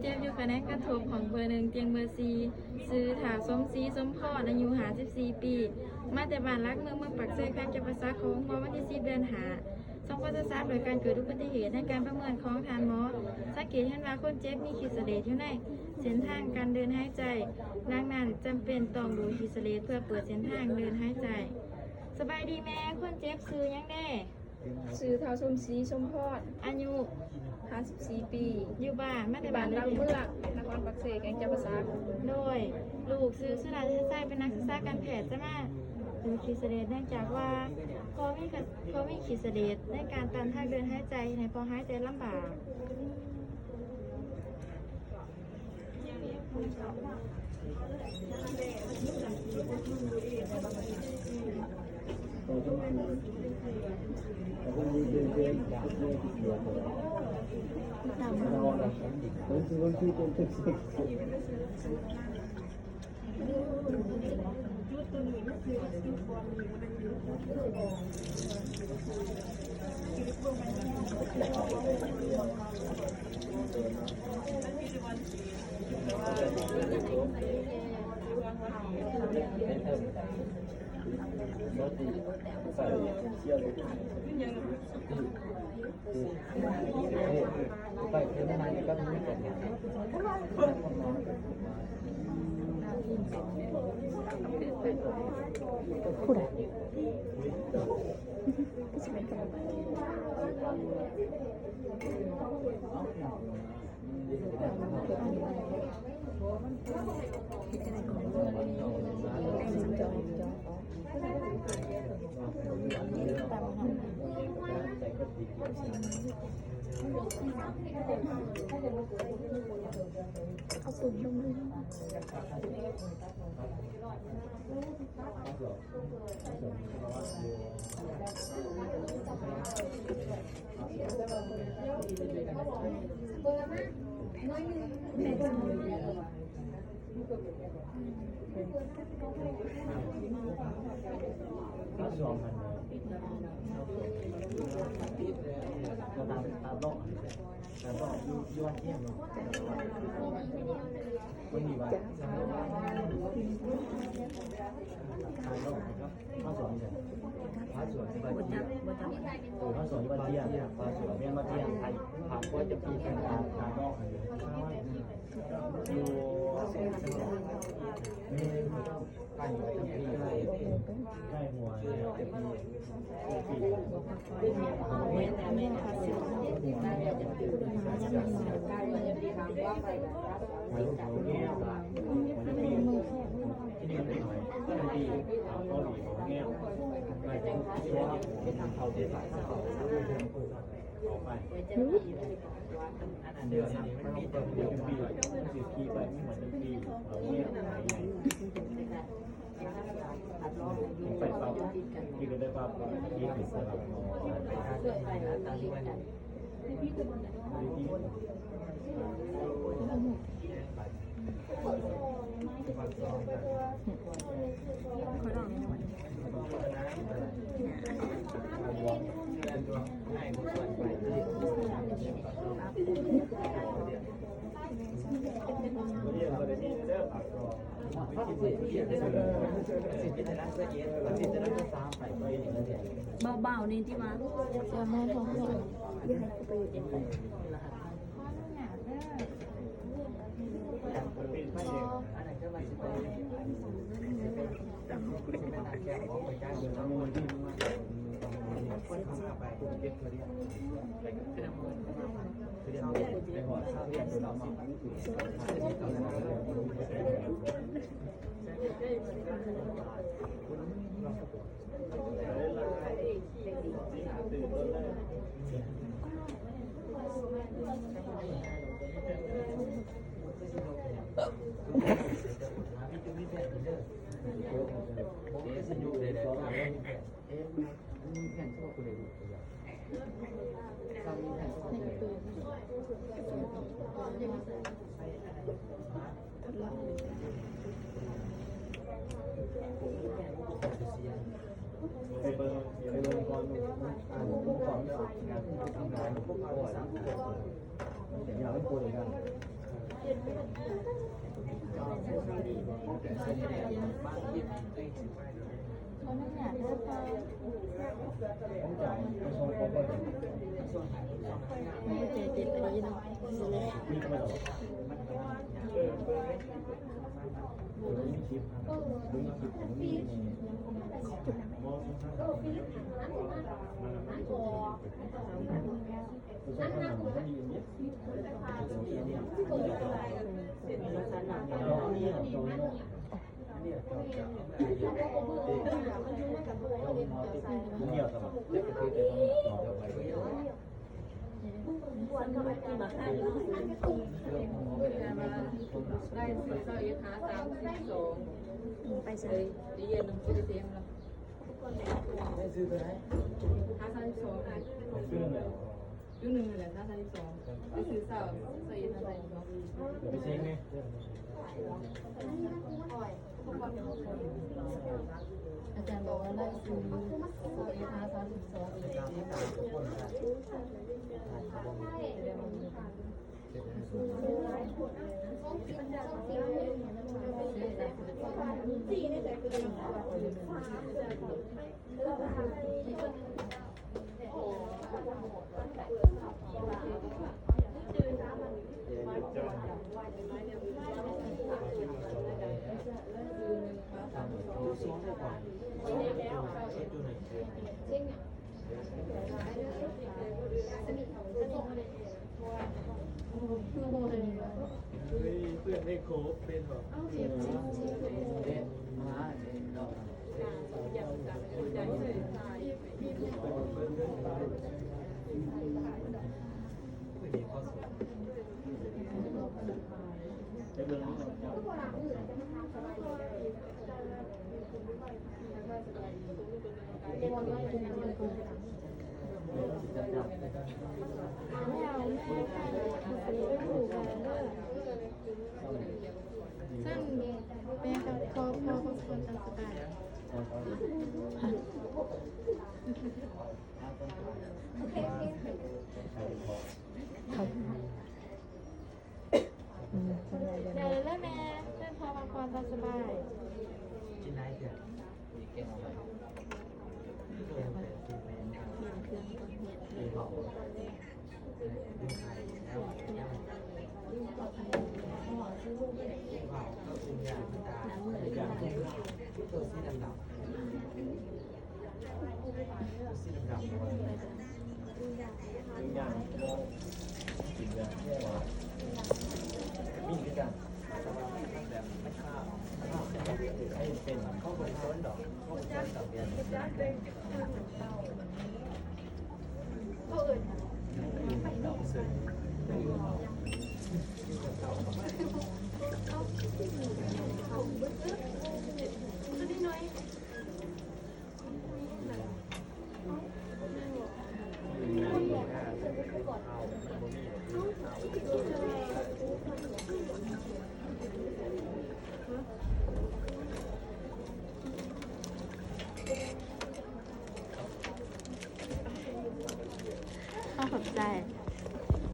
ເຈັບຢູ່ຂະແໜງການກະທົບ ຫ້ອງເບີໜຶ່ງ ຕຽງເບີສີ່ ຊື່ ທ້າວ ສົມສີ ສົມພອນ ອາຍຸ ຫ້າສິບສີ່ປີ ມາແຕ່ບ້ານຫຼັກເມືອງ ເມືອງປາກເຊ ແຂວງຈຳປາສັກ ເຂົ້າໂຮງໝໍວັນທີ ສິບ ເດືອນ ຫ້າ ສອງພັນຊາວສາມ ໂດຍການເກີດອຸບັດຕິເຫດ. ໃນການປະເມີນຂອງທ່ານໝໍ ສັງເກດເຫັນວ່າຄົນເຈັບມີຂີ້ສະເລດຢູ່ໃນເສັ້ນທາງການເດີນຫາຍໃຈ, ດັ່ງນັ້ນຈຳເປັນຕ້ອງດູດຂີ້ສະເລດເພື່ອເປີດເສັ້ນທາງເດີນຫາຍໃຈ. ສະບາຍດີແມ່, ຄົນເຈັບຊື່ຫຍັງແດ່? ຊື່ ທ້າວ ສົມສີ ສົມພອນ ອາຍຸ ຫ້າສິບສີ່ປີ ຢູ່ບ້ານ ມາແຕ່ບ້ານຫຼັກເມືອງ ນະຄອນປາກເຊ ແຂວງຈຳປາສັກ. ໂດຍ ລູກຊື່ ສຸລາ ໄຊ ເປັນນັກສຶກສາການແພດ ຈະມາດູດຂີ້ສະເລດ ເນື່ອງຈາກວ່າພໍ່ມີ ພໍ່ມີຂີ້ສະເລດໃນການຕ້ານທາງເດີນຫາຍໃຈ ເຮັດໃຫ້ພໍ່ຫາຍໃຈລຳບາກ. ເບົາໆ ນີ້ຕິວ່າ ໄດ້ຊື່ຊາວເອັດຫາສາມສິບສອງ ໄປໃສ ໄດ້ເຢັນນຳຊິເຕັມລະ ໄດ້ຊື່ຕົວໃດ ຫາສາມສິບສອງ ຊື່ໜຶ່ງແຫຼະ ຫາສາມສິບສອງ ໄດ້ຊື່ຊາວ ຊາວເອັດຫາສາມສິບສອງ ໄປເຊັກແນ່. ອາຈານບອກວ່າລາຍຊື່ຊາວເອັດຫາສາມສິບສອງ ຊັ້ນແປກັບພໍ່ ພໍ່ ພໍ່ຄວນຕາມສະບາຍ. ອືມ ໄດ້ແລ້ວແມ່ ເຊີນພໍ່ພັກຜ່ອນຕາມສະບາຍ. ເປັນ ເຂົາບໍ່ສົນດອກ ເຂົາບໍ່ສົນດອກ ດຽວນີ້.